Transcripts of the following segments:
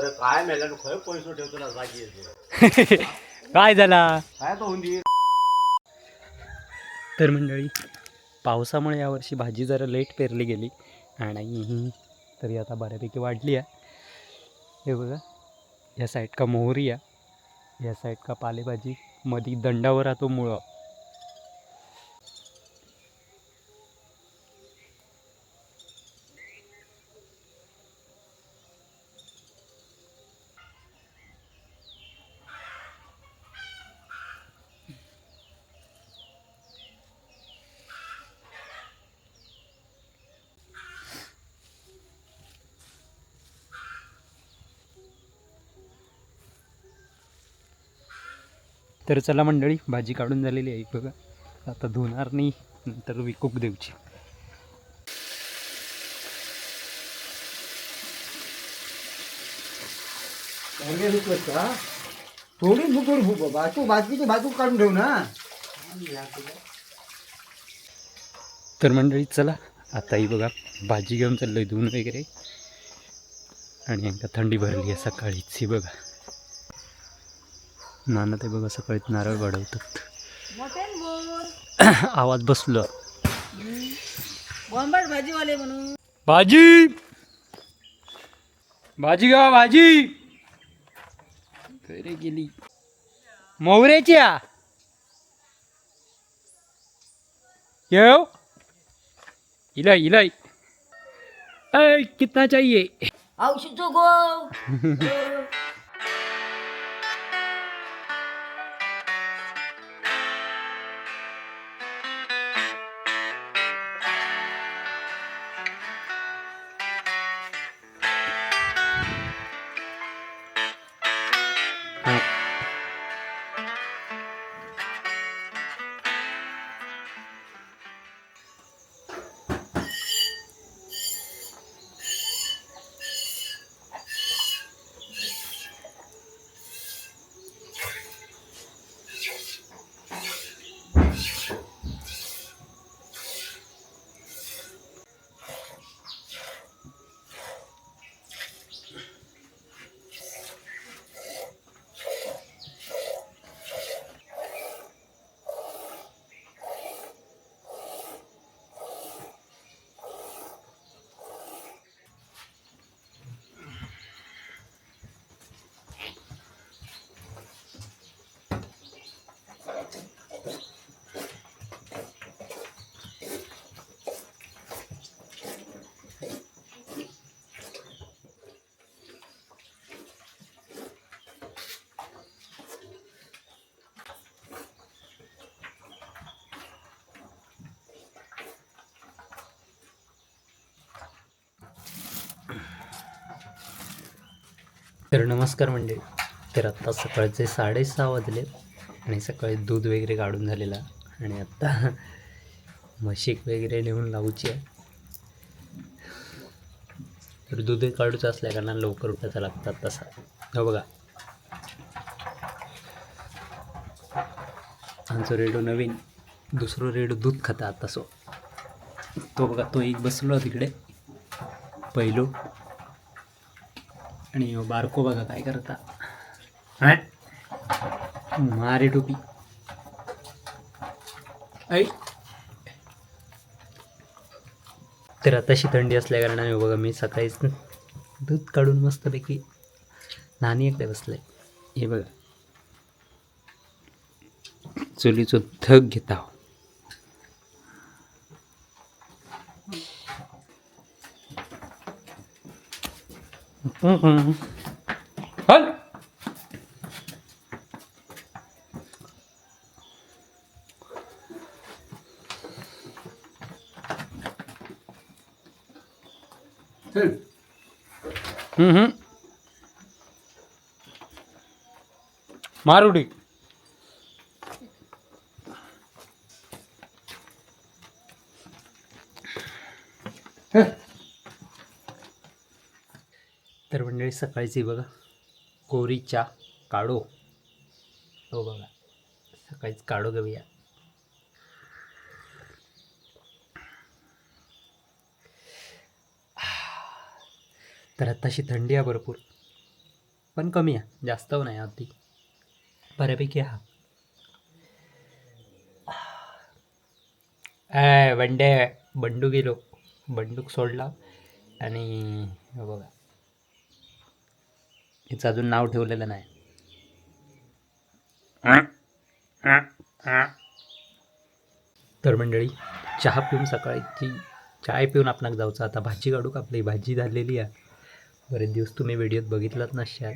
काय मेल्यानं खय पैसो ठेवतो ना जागी येतो. काय झाला काय तो हुंदीर. तर मंडळी, पावसामुळे यावर्षी भाजी जरा लेट पेरली गेली आणि तरी आता बऱ्यापैकी वाढली आहे. हे बघा, या साईड का मोहरी आहे, या साईड का पालेभाजी, मधी दंडावर राहतो मुळं. तर चला मंडळी, भाजी काढून झालेली आहे बघा. आता धुणार नाही, नंतर विकूक देऊची. थोडी फुकड फुक बाजू, बाकीची बाजू काढून ठेव ना. तर मंडळी चला, आताही बघा भाजी घेऊन चाललोय धुवून वगैरे. आणि एकदा थंडी भरली आहे सकाळीच. ही बघा नाना ते बघा सकाळीच नारळ वाढवतात. आवाज बसलो. बॉम्बट भाजीवाले म्हणून. भाजी भाजी गा भाजी खरे गेली मोहऱ्याची आ येव इलय इलय ऐ कितना चाहिए. औषध गो. तर नमस्कार मंडळी. तर आत्ता सकाळचे 6:30 वाजले आणि सकाळी दूध वगैरे काढून झालेलं आणि आत्ता म्हशीक वगैरे नेऊन लावूची आहे. तर दूध काढूचं असल्या कारण लवकर उठायचं लागतात तसा. हो बघा आमचं रेडो नवीन, दुसरं रेडो दूध खाता आता. सो तो बघा तो एक बसलो तिकडे पहिलो आणि ह्यो बारको बघा काय करता. हं? मारे टोपी ऐ. तर आताशी थंडी असल्या कारणाने बघा मी सकाळीच दूध काढून मस्तपैकी नानी एकटे बसले. हे बघा चुलीचो धग घेता. हल. चल. हम्म. मारुडी. तर मंडळी सकाळची बघा कोरी चा काढो. हो बघा सकाळीच काढो घेऊया. तर आत्ताशी थंडी आहे भरपूर. पण कमी आहे, जास्त नाही अगदी बऱ्यापैकी. हा ए बंडे, बंडू गेलो, बंडूक सोडला. आणि हे बघा, हिचं अजून नाव ठेवलेलं नाही. तर मंडळी, चहा पिऊन, सकाळची चाय पिऊन आपणाक जाऊचं आता भाजी काढू. आपली भाजी झालेली आहे, बरेच दिवस तुम्ही व्हिडिओत बघितलात नसाल.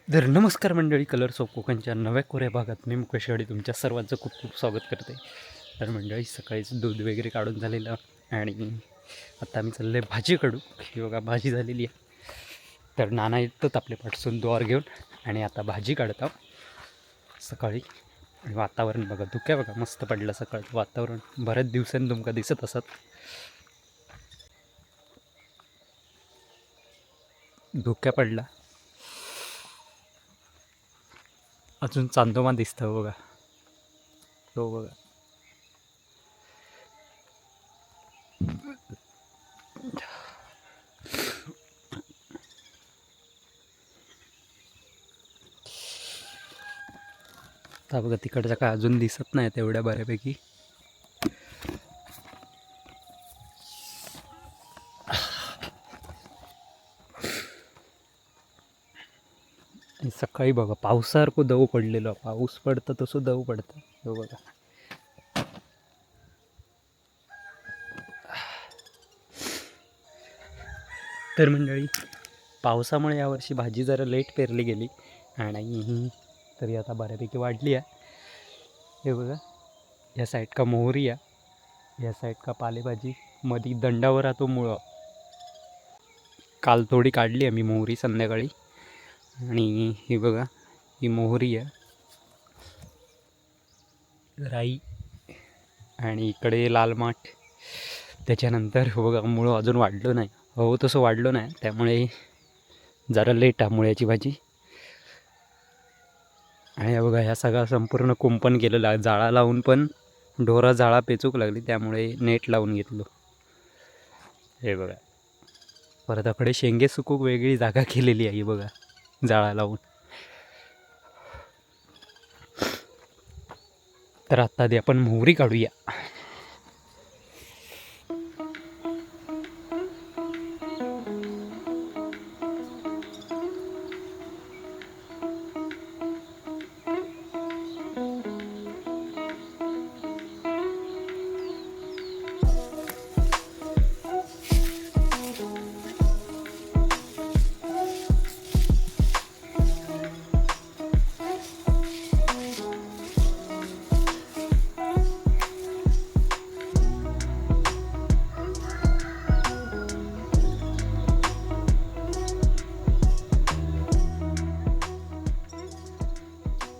तर नमस्कार मंडळी, कलर्स ऑफ कोकणच्या नव्या कोऱ्या भागात मी मुकेश गाडी तुमच्या सर्वांचं खूप खूप स्वागत करते. तर मंडळी, सकाळीच दूध वगैरे काढून झालेलं आणि आता आम्ही चाललो आहे भाजी काढू. ही बघा, भाजी झालेली आहे. तर नाना येतात आपले पाठसून द्वार घेऊन आणि आता भाजी काढतो सकाळी. आणि वातावरण बघा, धुक्या बघा, मस्त पडलं सकाळचं वातावरण. बऱ्याच दिवसांनी तुमका दिसत असत धुक्या पडला. अजून चांदोमा दिसतं बघा, तो बघा. आता बघा, तिकडचा काय अजून दिसत नाही तेवढ्या बऱ्यापैकी. आणि सकाळी बघा, पावसासारखं दव पडलेलो. पाऊस पडतं तसं दव पडतं, हो बघा. तर मंडळी, पावसामुळे यावर्षी भाजी जरा लेट पेरली गेली आणि तरी आता बऱ्यापैकी वाढली आहे. हे बघा, या साईड का मोहरी आहे, या साईड का पालेभाजी, मधी दंडावर राहतो मुळं. काल थोडी काढली आहे मी मोहरी संध्याकाळी. आणि ही बघा, ही मोहरी आहे, राई आणि इकडे लाल माठ. त्याच्यानंतर हो बघा, मुळं अजून वाढलं नाही, हो तसं वाढलं नाही, त्यामुळे जरा लेट आहे मुळ्याची भाजी. आणि हे बघा, ह्या सगळा संपूर्ण कुंपण केलेला आहे जाळा लावून, पण ढोरा जाळा पेचूक लागली, त्यामुळे नेट लावून घेतलो. हे बघा, परत अकडे शेंगे सुकूक वेगळी जागा केलेली आहे, ही बघा, जाळा लावून. तर आत्ता आधी आपण मोहरी काढूया.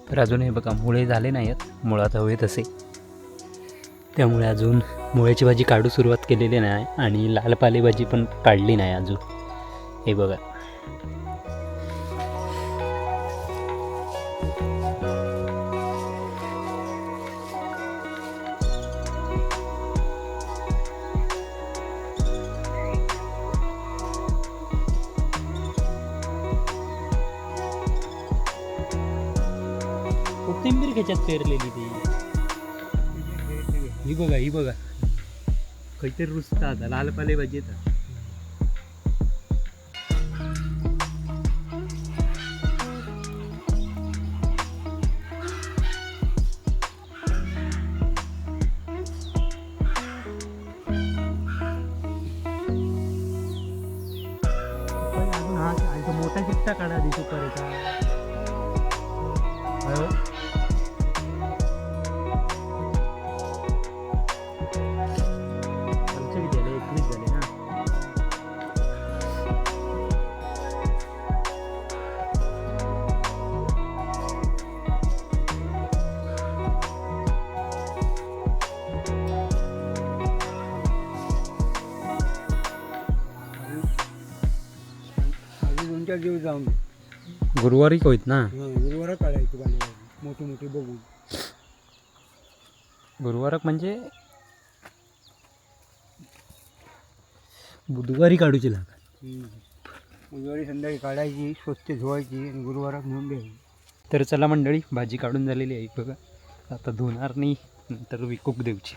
तर अजून हे बघा, मुळे झाले नाही आहेत मुळात हवे तसे, त्यामुळे अजून मुळ्याची भाजी काढू सुरुवात केलेली नाही आणि लाल पालेभाजी पण काढली नाही अजून. हे बघा, कोथिंबीर ह्याच्यात पेरलेली ती. ही बघा, ही बघा, काहीतरी रुजता आता लाल पालेभाजी येतात. पण अजून हा आणि तो मोठा चिट्टा काढा दिसू परत. हो, आमचे किती झाले? 21 झाले ना. अजून 2-4 दिवस जाऊन दे. गुरुवारी होईत ना? गुरुवार काढायची पालेभाजी मोठी मोठी बघून. गुरुवारक म्हणजे बुधवारी काढूची लागत. बुधवारी संध्याकाळी काढायची, स्वच्छ धुवायची आणि गुरुवारात नेऊन द्यायची. तर चला मंडळी, भाजी काढून झालेली आहे बघा. आता धुणार नाही, नंतर विकूक देऊची.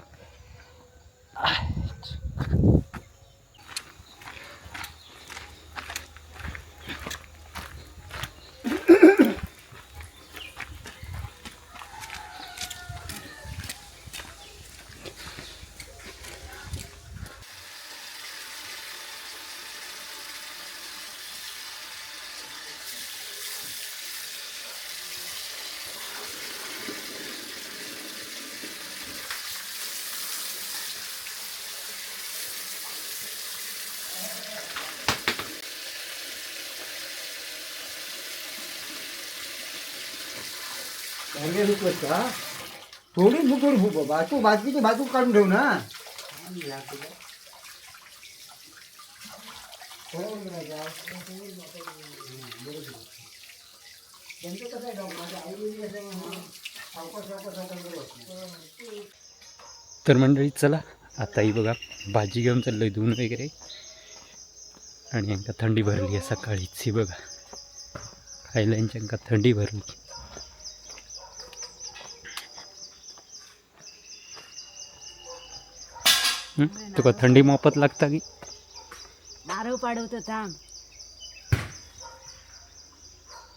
चांगले सुकत का थोडी फुटून फुक बाबा, तू बाजूची बाजू काढून ठेव ना. तर मंडळी चला, आताही बघा भाजी घेऊन चाललोय धुवून वगैरे. आणि यांका थंडी भरली आहे सकाळीच. ही बघा खायला यांच्या थंडी भरली. हं? तुका थंडी मोफत लागता की? नारळ पाडवतो थांब.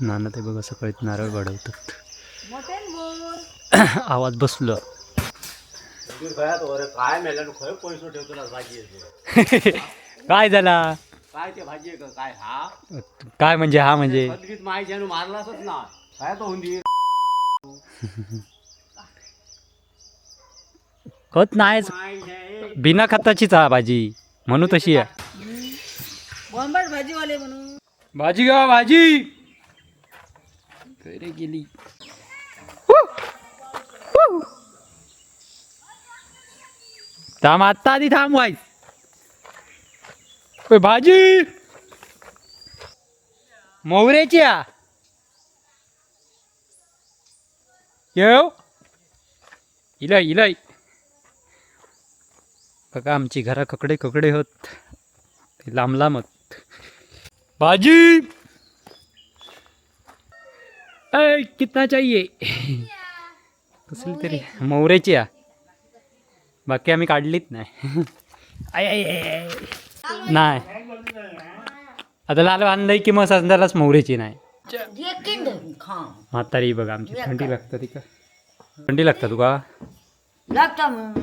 नाना ते बघा सकाळीच नारळ वाढवतात. मोठे बोर. आवाज बसलो. काय मेल्यानं खय पैसो ठेवतो भाजी येतो. काय झाला? काय ते भाजी आहे का काय हा? काय म्हणजे हा म्हणजे खतगीत माहिती मारलाच ना काय तो हुंदीर. खत नाहीच, बिना खताचीच हा भाजी म्हणू तशी आहे. बॉम्बट भाजीवाले म्हणून. भाजी घ्या भाजी. खरे गेली. थांब आत्ता, आधी थांब वाईस. ओय, भाजी मोहऱ्याची आ येव इलय इलय. बघा आमची घरा ककडे ककडे होत, लांब लांब होत. भाजी ऐ कितना चाहिए? कसली तरी मोहऱ्याची आ. बाकी आम्ही काढलीच नाही. I I I, I. नाही, आता लाल बांधलंय की मग संध्यालाच मोहऱ्याची नाही. खा. म्हातारी बघा आमची, थंडी लागतं ती का? थंडी लागतं तुका? लागता मग.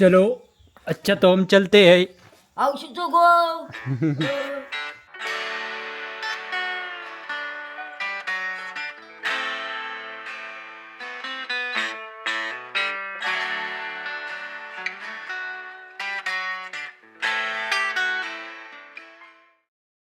चलो अच्छा, तो हम चलते है. औषधो गो.